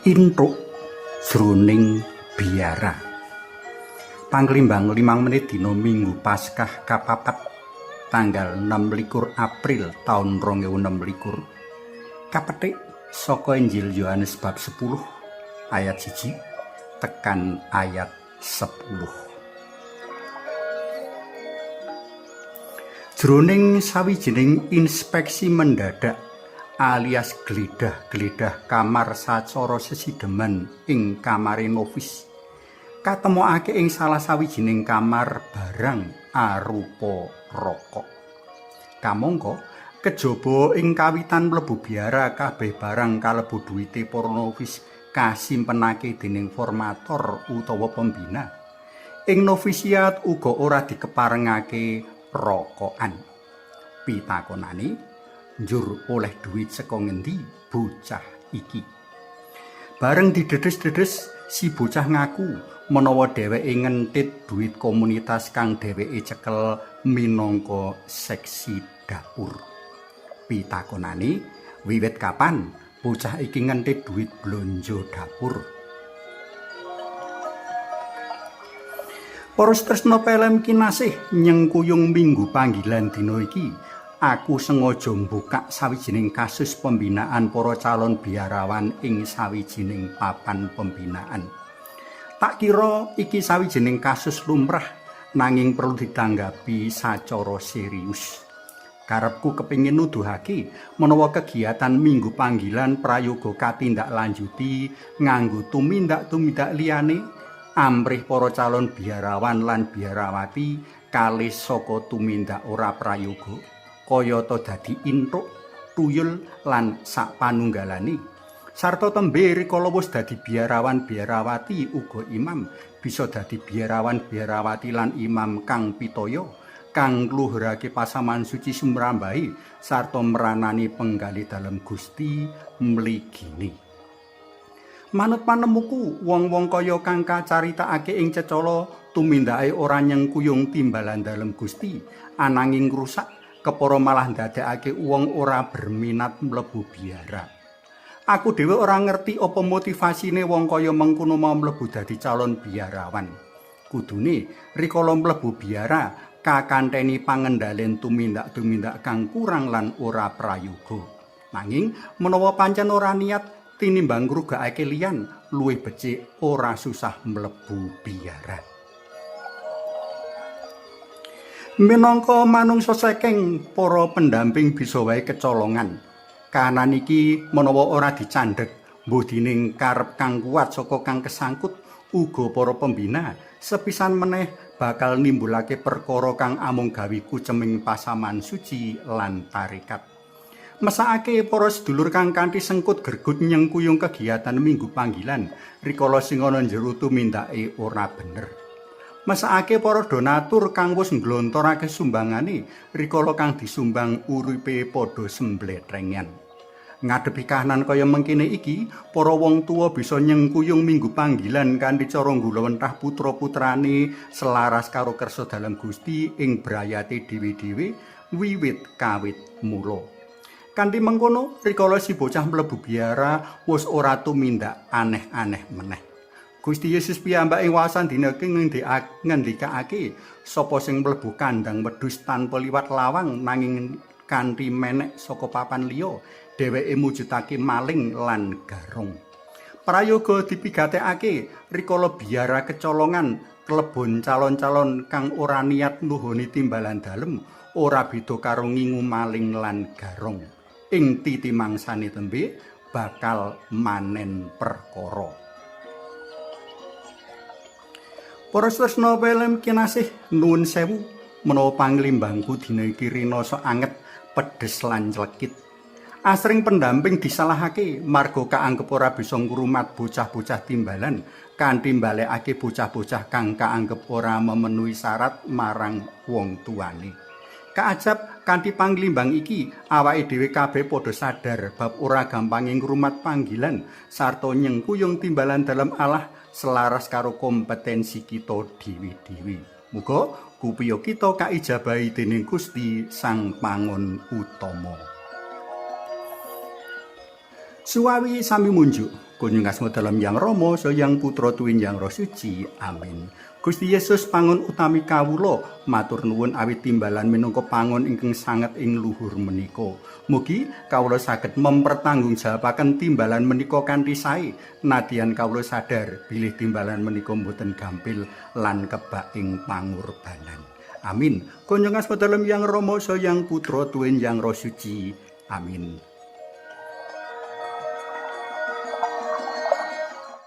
Intuk jroning biara. Panglimbang 5 menit dina Minggu Paskah kapapat tanggal 26 April taun 2026. Kapetik saka Injil Yohanes bab 10 ayat 1 tekan ayat 10. Jroning sawijining inspeksi mendadak alias gledah-gledah kamar sacara sesideman ing kamare novis, katemokake ing salah sawijining kamar barang arupa rokok. Kamangka kejaba ing kawitan mlebu biara kabeh barang kalebu duwite para novis kasimpenake dening formator utawa pembina. Ing novisiat uga ora dikeparengake rokokan. Pitakonane, njur oleh duit saka ngendi bocah iki? Bareng didedes-dedes, si bocah ngaku menawa dheweke ngentit duit komunitas kang dheweke cekel minangka seksi dapur. Pitakonane, wiwit kapan bocah iki ngentit duit blonjo dapur? Para tresna pelem kinasih nyengkuyung minggu panggilan dina iki, aku sengaja mbukak sawijining kasus pembinaan para calon biarawan ing sawijining papan pembinaan. Tak kira iki sawijining kasus lumrah nanging perlu ditanggapi sacara serius. Karepku kepingin nuduhake menawa kegiatan minggu panggilan prayoga katindaklanjuti nganggo tumindak-tumindak liyane amrih para calon biarawan lan biarawati kalih saka tumindak ora prayoga kayata dadi intuk, tuyul lan sapanunggalane. Sarta tembe rikala wis dadi biarawan biarawati uga imam bisa dadi biarawan biarawati lan imam kang pitaya kang ngluhurake pasaman suci sumrambahe sarta meranani penggalih dalem Gusti mligine. Manut panemuku, wong-wong kaya kang kacaritakake ing cecala tumindake ora nyengkuyung timbalan dalem Gusti, ananging ngrusak kepara malah ndadekake wong ora berminat mlebu biara. Aku dhewe ora ngerti apa motivasine wong kaya mengkono mau mlebu dadi calon biarawan. Kudune rikala mlebu biara kakanteni pangendhalen tumindak-tumindak kang kurang lan ora prayoga. Nanging menawa pancen ora niat tinimbang ngrugakake liyan, luwih becik ora susah mlebu biara. Minangka manungsa sekeng, para pendamping bisa wae kecolongan. Kahanan iki menawa ora dicandhek mbuh dening karep kang kuat saka kang kesangkut uga para pembina, sepisan meneh bakal nimbulake perkara kang amung gawe kuceming pasaman suci lan tarekat. Mesakake para sedulur kang kanthi sengkut gergut nyengkuyung kegiatan minggu panggilan rikala sing ana jero tumindake ora bener. Mesakake para donatur kang wis ngglontorake sumbangane rikala kang disumbang uripe padha sembletrengan. Ngadepi kahanan kaya mengkene iki, para wong tuwa bisa nyengkuyung minggu panggilan kanthi cara nggulawentah putra-putrane selaras karo kersa dalem Gusti ing brayate dhewe-dhewe wiwit kawit mula. Kanthi mengkono, rikala si bocah mlebu biara wis ora tumindak aneh-aneh meneh. Gusti Yesus piyambak ing wawasan dina iki ngendikake sapa sing mlebu kandang wedhus tanpa liwat lawang nanging kanthi menek saka papan liya, dheweke mujudake maling lan garong. Prayoga dipigatekake rikala biara kecolongan klebon calon-calon kang ora niat nuhoni timbalan dalem ora beda karo ngingu maling lan garong. Ing titi mangsane tembe bakal manen perkara. Para tresna pelem kinasih, nuwun sewu menawa panglimbangku dina iki rinasa anget, pedes lan clekit. Asring pendamping disalahake marga kaanggep ora bisa ngrumat bocah-bocah timbalan kanthi mbalekake bocah-bocah kang kaanggep ora memenuhi syarat marang wong tuane. Kaajab kanthi panglimbang iki awake dhewe kabeh padha sadar bab ora gampange ngrumat panggilan sarta nyengkuyung timbalan dalem Allah selaras karo kompetensi kita dhewe-dhewe. Muga kupiya kita kaijabahi dening Gusti Sang Pangon Utama. Suwawi sami munjuk. Kunjung asma dalem Yang Rama, Sang Putra tuwin Yang Roh Suci. Amin. Gusti Yesus pangon utami kawula, matur nuwun awit timbalan minangka pangon ingkang sanget ing luhur menika. Mugi kawula saged mempertanggungjawabaken timbalan menika kanthi sae, nadyan kawula sadar bilih timbalan menika mboten gampil lan kebak ing pangorbanan. Amin. Kunjung asma dalem Yang Rama, Sang Putra tuwin Yang Roh Suci. Amin.